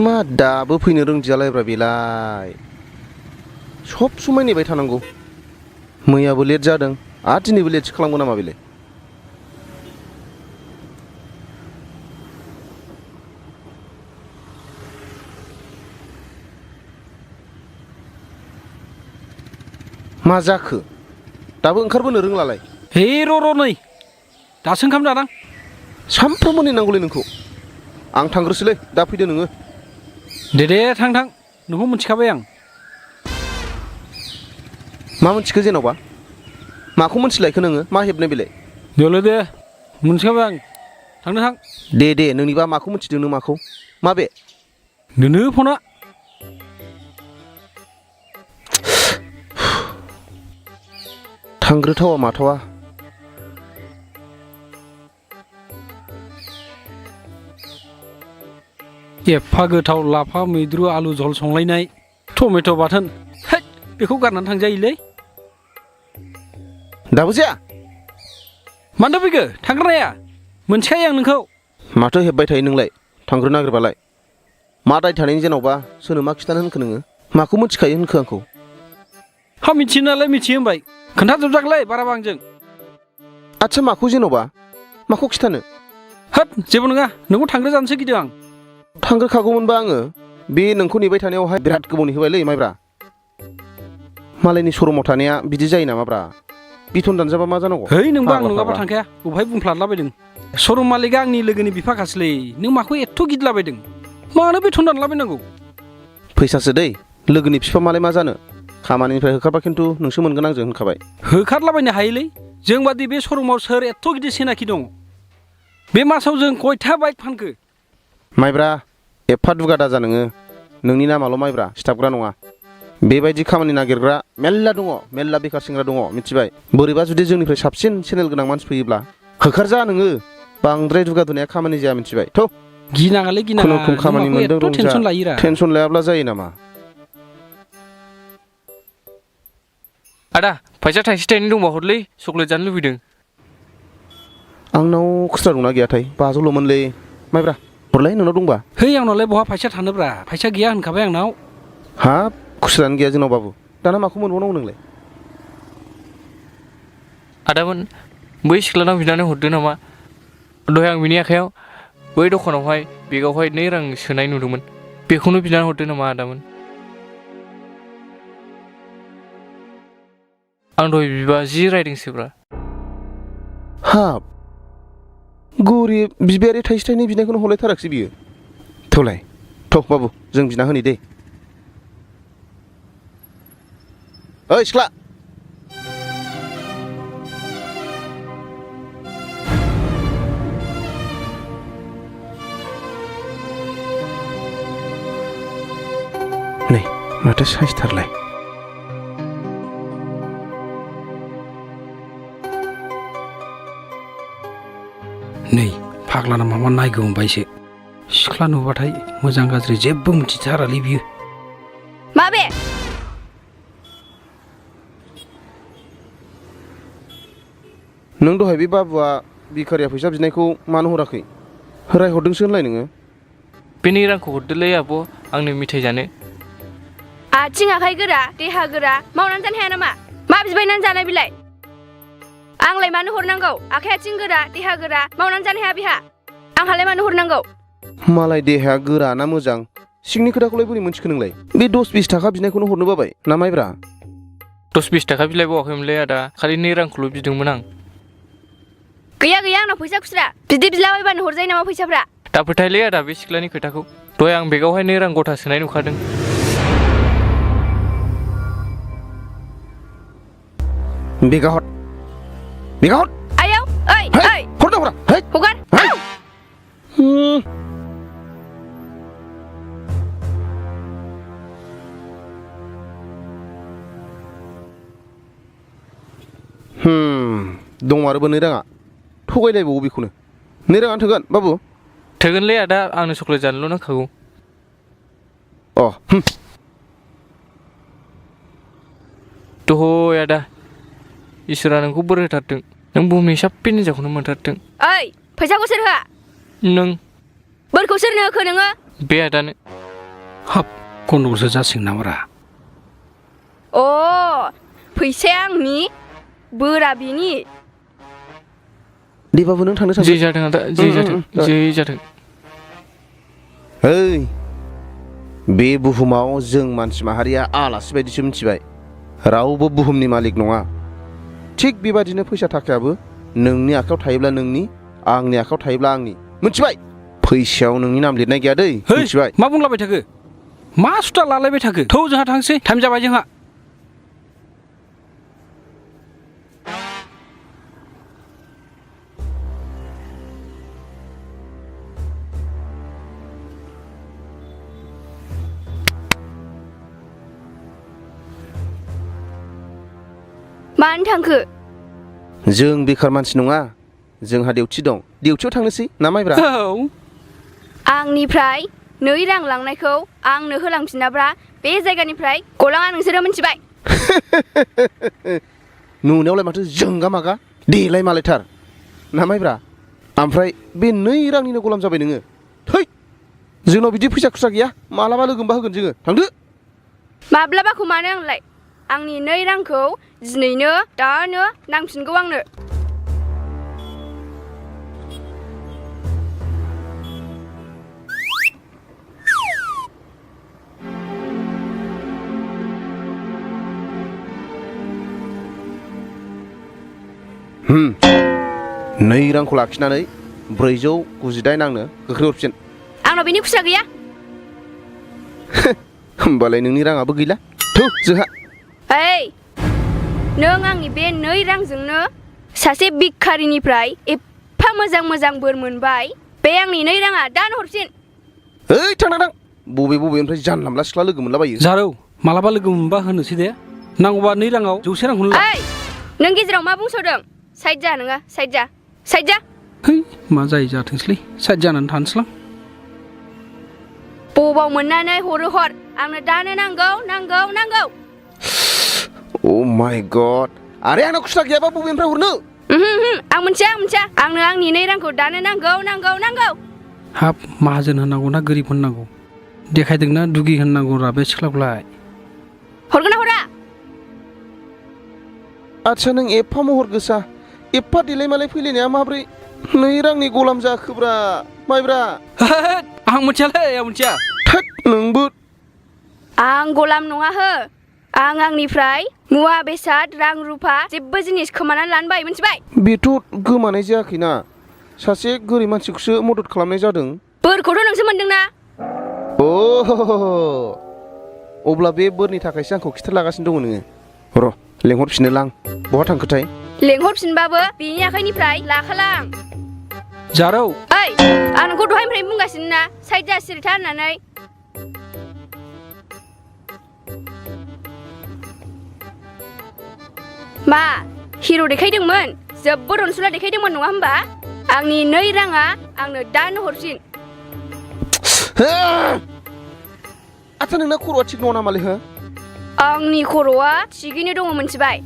मा दाबो फैनो रोंदियालायब्रा बेलाय सब समाय नेबाय थानांगौ मैयाबो लेट जादों आरो दिनैबो लेटसो खालामगोन नामा बेलाय मा जाखो दाबो ओंखारबोनो रोंलालाय हे र' नै दासो ओंखाम जादां सामफ्रामबो नेनांगौलै नोंखौ आं थांग्रोसोलै दा फैदो नोङो दे थां नोंखौ मिथिखाबाय आं मा मोनथिखो जेन'बा माखौ मोनथिलायखो नोङो मा हेबनाय बेलाय दे मोनथिखाबाय आं थांनो थां दे नोंनिबा माखौ मोनथिदों नों माखौ माबे दोनो फना थांग्रोथावा माथावा एफा गोथाव लाफा मैद्रु आलु झल संलायनाय टमेट' बाथोन हैद बेखौ गारनानै थांजायोलै दाबो जाया मानो फैखो थांग्रोनाया मोनथिखायो आं नोंखौ माथो हेब्बाय थायो नोंलाय थांग्रो नागिरबालाय मा दाय थानायनि जेन'बा सोरनो मा खिथानो होनखो नोङो माखौ मोनथिखायो होनखो आंखौ हा मिथियो नालाय मिथियो होनबाय खोन्थाजोबजागोलै बाराबा आंजों आच्छा माखौ जेन'बा माखौ खिथानो होद जेबो नङा नोंखौ थांग्रोजानोसो गिदों आं थांग्रोखागौमोनबा आङो बे नोंखौ नेबाय थानायावहाय बिराद गोबावनि होबायलै माइब्रा मालायनि शरुमाव थानाया बिदि जायो नामाब्रा बिथन दानजाबा मा जानांगौ है नोंबो आं नङाबा थांखाया बबेहाय बुंफ्लादलाबायदों शरुम मालिकआ आंनि लोगोनि बिफाखासोलै नों माखौ एथ' गिदलाबायदों मानो बिथन दानलाबायनांगौ फैसासो दै लोगोनि बिफा मालाय मा जानो खामानिनिफ्राय होखारबा खिन्थु नोंसो मोनगोन आंजों होनखाबाय होखारलाबायनो हायोलै जों बादि बे शरुमाव सोर एथ' गिदिर सिनाखि दं बे मासाव जों खयथा बाइक फानखो माइब्रा एफा दुगा दाजा नोङो नोंनि नामाल' माइब्रा सिथाबग्रा नङा बेबायदि खामानि नागिरग्रा मेल्ला दङ मेल्ला बेखार सेंग्रा दङ मिथिबाय बोरैबा जुदि जोंनिफ्राय साबसिन चेनेल गोनां मानसि फैयोब्ला होखारजा नोङो बांद्राय दुगा दुनाया खामानि जाया मिथिबाय थ' गिनाङालै खुनुरुखुम खामानि मोनदों रंजा टेनसन लायोरा टेनसन लायाब्ला जायो नामा आदा फैसा थाइसे थाइनै दंबा हरलै चक्लेट जानो लुबैदों आंनाव खुस्रा दंना गैयाथाय 500ल'मोनलै माइब्रा हरलाय नोंनाव दंबा है आंनावलाय बहा फैसा थानोब्रा फैसा गैया होनखाबाय आंनाव हाब खुस्रायानो गैया जोंनाव बाबु दाना माखौ मोनबावनांगौ नोंलाय आदामोन बै सिख्लानाव बिनानै हरदो नामा दहाय आं बिनि आखायाव बै दखानावहाय बेगावहाय 2 रां सोनाय नुदोंमोन बेखौनो बिनानै हरदो नामा आदामोन आं दहाय बिबा जि रायदोंसोब्रा हाब गरिब बिबायारि थाइसे थाइनै बिनायखौनो हरलायथाराखिसै बियो थौलाय थ' बाबु जों बिना होनि दे ओइ सिख्ला नै माथो साइसथारलाय नै फाग्लाना माबा नायगौ होनबायसो सिख्ला नुबाथाय मोजां गाज्रि जेबो मिथिथारालै बियो माबे नों दहाय बे बाबुआ बिखारिया फैसा बिनायखौ मानो हराखै रायहरदोंसो होनलाय नोङो बे 2 रांखौ हरदोलै आब' आंनो मिथाइ जानो आथिं आखाइ गोरा देहा गोरा मावनानै जानो हाया नामा मा बिबायनानै जानाय बिलाय आंलाय मानो हरनांगौ आखाइ आथिं गोरा देहा गोरा मावनानै जानो हाया बिहा आंहालाय मानो हरनांगौ मालाय देहाया गोरा ना मोजां सिंनि खोथाखौलाय बोरै मोनथिखो नोंलाय बे 10-20 थाखा बिनायखौनो हरनो बाबाय ना माइब्रा 10-20 थाखा बिलायबावाखैमोनलै आदा खालि 2 रांखौल' बिदोंमोन आं गैया आंनाव फैसा खुस्रा बिदि बिलाबायबानो हरजायो नामा फैसाफ्रा दा फोथायलै आदा बे सिख्लानि खोथाखौ दहाय आं बेगावहाय 2 रां गथा सोनाय नुखादों बेगा हर आयौ ओइ हरदा हरा हगार दंमारोबो 2 राङा थगायलायबावो बेखौनो 2 राङानो थोगोन बाबु थोगोनलै आदा आंनो चक्लेट जानोल' नांखागौ दहय आदा इसोरा नोंखौ बोर होथारथों नों बुहुमनि साबसिन हिन्जावखौनो मोनथारथों ओइ फैसाखौ सोर होआ नों बोरखौ सोरनो होखो नोङो बे आदानो हाब गन्दगोलसो जासिगोन नामारा अ फैसाया आंनि बोरा बिनि देबाबो नों थांनो जै सानदों जाथों आदा जै जाथों ओइ बे बुहुमाव जों मानसि माहारिया आलासि बायदिसो मिथिबाय रावबो बुहुमनि मालिक नङा थिग बेबादिनो फैसा थाखायाबो नोंनि आखायाव थायोब्ला नोंनि आंनि आखायाव थायोब्ला आंनि मिथिबाय फैसायाव नोंनि नाम लिरनाय गैया दै है मिथिबाय मा बुंलाबाय थाखो मा सुथा लालायबाय थाखो थौ जोंहा थांसै टाइम जाबाय जोंहा मानो थांखो जों बेखार मानसि नङा जोंहा डिउटि दं डिउटियाव थांनोसै ना माइब्रा औ आंनिफ्राय 2 रां लांनायखौ आंनो होलांफिनाब्रा बे जायगानिफ्राय गलाङा नोंसोरो मिथिबाय नुनायावलाय माथो जोंगा मागा देलाय मालायथार ना माइब्रा ओमफ्राय बे 2 रांनिनो गलाम जाबाय नोङो थै जोंनाव बिदि फैसा खुस्रा गैया मालाबा लोगो मोनबा होगोन जोङो थांदो माब्लाबाखौ मानो आंलाय आंनि 2 रांखौ दिनैनो दानो नांफिनगौ आंनो नै रांखौ लाखिनानै 498 आंनो गोख्रै हरफिन आंनाव बेनि खुस्रा गैया होमबालाय नोंनि राङाबो गैला थौ जोंहा ओइ नों आंनि बे 2 रांजोंनो सासे भिखारिनिफ्राय एफा मोजां मोजां बोर मोनबाय बे आंनि 2 राङा दानो हरफिन ओइ थां बबेनिफ्राय जानलामला सिख्ला लोगो मोनलाबायो जारौ मालाबा लोगो मोनबा होनोसै दे नांगौबा 2 राङाव 100 रांखौनो ला ओइ नों गेजेराव मा बुंसोदों साइड जा नोङो साइड जा है मा जायो जाथोंसैलै साइड जानानै थानोसैलां बबाव मोननानै हरो हर आंनो दानो नांगौ ओ माय गड आरे आंनाव खुस्रा गैयाबा बबेनिफ्राय हरनो आं मिथिया आंनो आंनि 2 रांखौ दानो नांगौ हाब माहाजोन होननांगौ ना गोरिब होननांगौ देखायदोंना दुगि होननांगौ रा बे सिख्लाखौलाय हरगोन ना हरा आच्छा नों एफा महर गोसा एफा देलाय मालाय फैलायनाया माब्रै 2 रांनि गलाम जाखोब्रा माइब्रा आं मिथियालै आं मिथिया थोद नोंबो आं गलाम नङा हो आं आंनिफ्राय मुवा बेसाद रां रुफा जेबो जिनिस खोमानानै लानो बाय मिथिबाय बेथ' गोमानाय जायाखैना सासे गोरिब मानसिखौसो मदद खालामनाय जादों बोरखौथ' नोंसो मोनदोंना अ अब्ला बे बोरनि थाखायसो आंखौ खिथालागासिनो दङ नोङो र' लेंहरफिनो लां बहा थांखोथाय लेंहरफिनबाबो बिनि आखाइनिफ्राय लाखालां जारौ ओइ आं नोंखौ दहायनिफ्राय बुंगासिनो ना साइड जा सिरिथा होननानै मा हिर' देखायदोंमोन जोबोद अनसुला देखायदोंमोन नङा होमबा आंनि 2 राङा आंनो दानो हरफिन आच्छा नोंना खर'आ थिग नङा नामालै हो आंनि खर'आ थिगैनो दङ मिथिबाय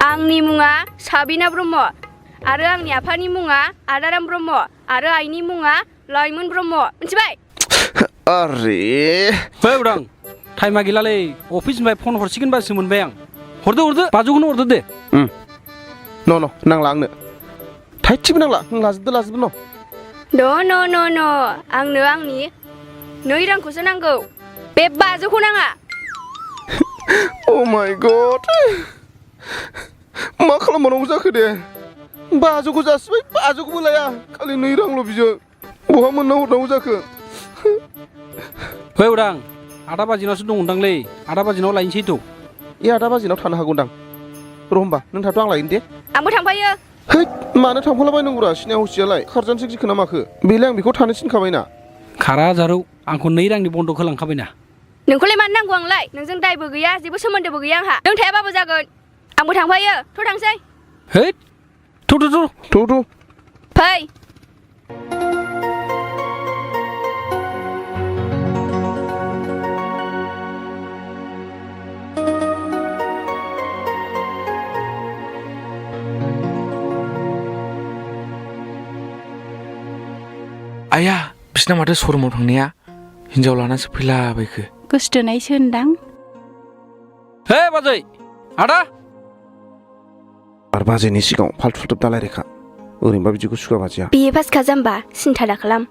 आंनि मुङा साबिना ब्रह्म आरो आंनि आफानि मुङा आदाराम ब्रह्म आरो आइनि मुङा लाइमोन ब्रह्म मिथिबाय आरे फै उदां टाइमा गैलालै अफिसनिफ्राय फन हरसिगोनबासो मोनबाय आं हरदो 500खौनो हरदो दे न' नांला आंनो थाइसेबो नांला नों लाजोबदो न' आंनो आंनि 2 रांखौसो नांगौ बे 500खौ नाङा अ माय गड मा खालामबावनांगौ जाखो दे 500खौ जासिबाय 500खौबो लाया खालि 2 रांल' बियो बहा मोनना हरनांगौ जाखो फै उदां 8 बाजिनावसो दंदांलै 8 बाजिनाव लायनोसै थ' 8 बाजिनाव थानो हागौदां र' होमबा नों थाथ' आं लायगोन दे आंबो थांफायो है मानो थांफालाबायनांगौरा सिनिया हसियालाय खारजानोसो गिखो ना माखो बेलाय आं बेखौ थानो थिनखाबायना खारा जारौ आंखौ 2 रांनि बन्दक होलांखाबायना नोंखौलाय मानो नांगौ आंलाय नोंजों दायबो गैया जेबो सोमोन्दोबो गैया आंहा नों थायाबाबो जागोन आंबो थांफायो थ' थांसै है थ' फै आया बिसिना माथो शरुमाव थांनाया हिनजाव लानासो फैलाबायखो गोसोथोनायसो होनदां। हे बाजै आदा आरो बाजैनि सिगाङाव फाल्थु फाल्थु दालायरेखा ओरैनोबा बिदिखौ सुखुवा बाजैया। बिए पासखा जाम्बा सिन्था दा खालाम।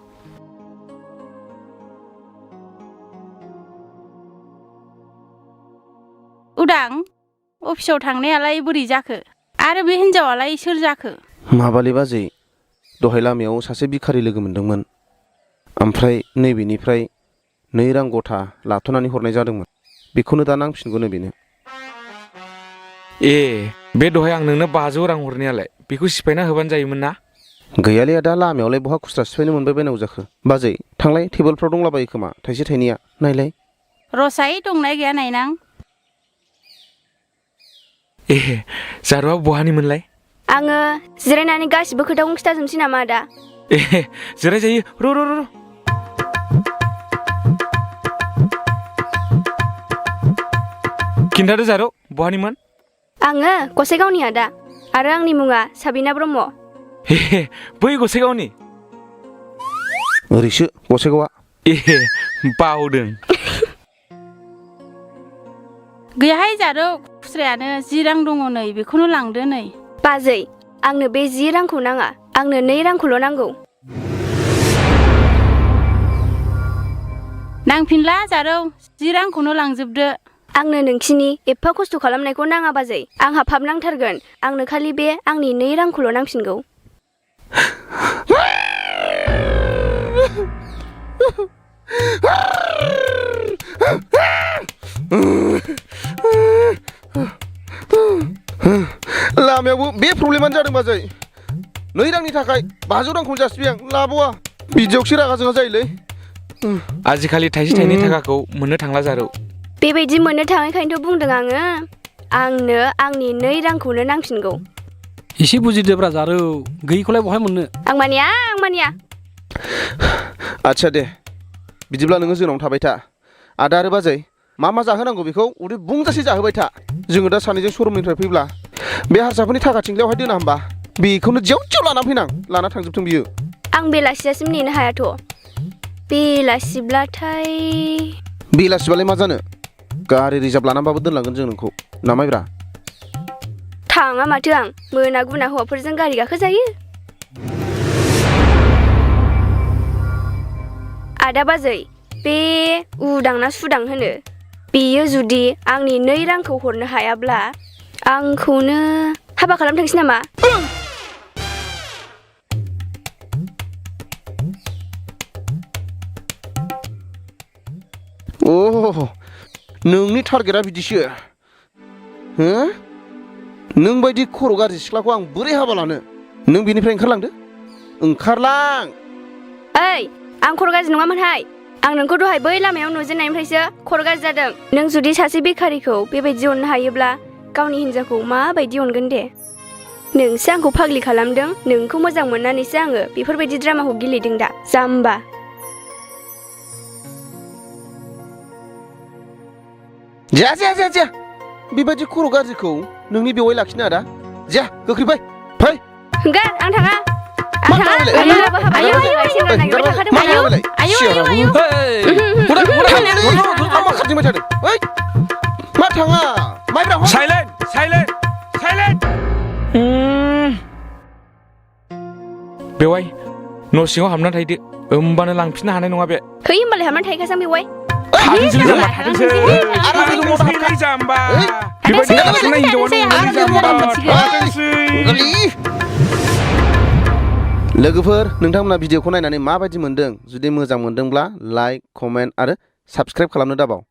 उदां अफिसाव थांनायालाय बोरै जाखो आरो बे हिनजावालाय सोर जाखो? माबालि बाजै दहाय लामायाव सासे बिखारि लोगो मोनदोंमोन ओमफ्राय नैबेनिफ्राय 2 रां गथा लाथ'नानै हरनाय जादोंमोन बेखौनो दा नांफिनगौनो बेनो। ए बे दहाय आं नोंनो 500 रां हरनायालाय बेखौ सिफायना होबानो जायोमोन ना? गैयालै आदा लामायावलाय बहा खुस्रा सिफायनो मोनबाय बायनांगौ जाखो। बाजै थांलाय टेबोलफ्राव दंलाबायो खोमा थाइसे थाइनैया नायलाय। रसाय दंना गैया नायनां। ए जारुआ बहानिमोनलाय? आङो जिरायनानै गासिबो खोथाखौनो खिथाजोबनोसै नामा आदा? ए जिरायजायो र' खिन्थादो जारु बहानिमोन? आङो गसाइगावनि आदा आरो आंनि मुङा साबिना ब्रह्म। ए बै गसाइगावनि? ओरैसो गसाइगावआ। ए बावदों। गैयाहाय जारौ खुस्रायानो 10 रां दङ नै बेखौनो लांदो नै। बाजै आंनो बे 10 रांखौ नाङा आंनो 2 रांखौल' नांगौ। नांफिनला जारौ 10 रांखौनो लांजोबदो। आंनो नोंसिनि एफा खस्थ' खालामनायखौ नाङा बाजै आंहा पाप नांथारगोन आंनो खालि बे आंनि 2 रांखौल' नांफिनगौ। लामायावबो बे प्रब्लेमानो जादों बाजै 2 रांनि थाखाय 500 रांखौनो जासिबाय आं लाबावा बिदियावसो रागा जोंगा जायोलै। आजिखालि थाइसे थाइनै थाखाखौ मोननो थांला जारु। बेबायदि मोननो थाङैखायनोथ' बुंदों आङो आंनो आंनि 2 रांखौनो नांफिनगौ। एसे बुजिदोब्रा जारौ गैयिखौलाय बहाय मोननो। आं मानिया। आच्छा दे बिदिब्ला नोङो जोंनावनो थाबाय था। आदा आरो बाजै मा जाहोनांगौ बेखौ उदै बुंजासे जाहोबाय था। जोङो दा सानैजों शरुमनिफ्राय फैब्ला बे हारसाफोरनि थाखा थिंख्लियावहाय दोना होमबा बेखौनो जेव लाना फैनां लाना थांजोबथों बियो। आं बेलासिजासिम नेनो हायाथ'। बेलासिब्लाथाय बेलासिबालाय मा जानो गारि रिजार्भ लानानैबाबो दोनलांगोन जों नोंखौ ना माइब्रा? थाङा माथो आं मोना गुना हौवाफोरजों गारि गाखोजायो। आदा बाजै बे उदां ना सुदां होनो बेयो जुदि आंनि 2 रांखौ हरनो हायाब्ला आंखौनो हाबा खालामथोंसै नामा? अ नोंनि टारगेटआ बिदिसो हो? नों बायदि खर' गाज्रि सिख्लाखौ आं बोरै हाबा लानो? नों बेनिफ्राय ओंखारलां। ओइ आं खर' गाज्रि नङामोनहाय आं नोंखौ दहाय बै लामायाव नुजेननायनिफ्रायसो खर' गाज्रि जादों। नों जुदि सासे बेखारिखौ बेबायदि अननो हायोब्ला गावनि हिन्जावखौ माबायदि अनगोन दे? नोंसो आंखौ फाग्लि खालामदों नोंखौ मोजां मोननानैसो आङो बेफोरबायदि ड्रामाखौ गेलेदों दा जाम्बा। जा बेबायदि खर' गाज्रिखौ नोंनि बेवाइ लाखिनो आदा जा गोख्रै फै। गार आं थाङा। बेवाइ न' सिङाव हाबना थाहैदो होमबानो लांफिननो हानाय नङा बे। है होमबालाय हाबनानै थाहैखासै आं बेवाइ। लोगोफोर नोंथांमोना भिडिअखौ नायनानै माबायदि मोनदों? जुदि मोजां मोनदोंब्ला लाइक कमेन्ट आरो साबस्क्राइब खालामनो दाबाव।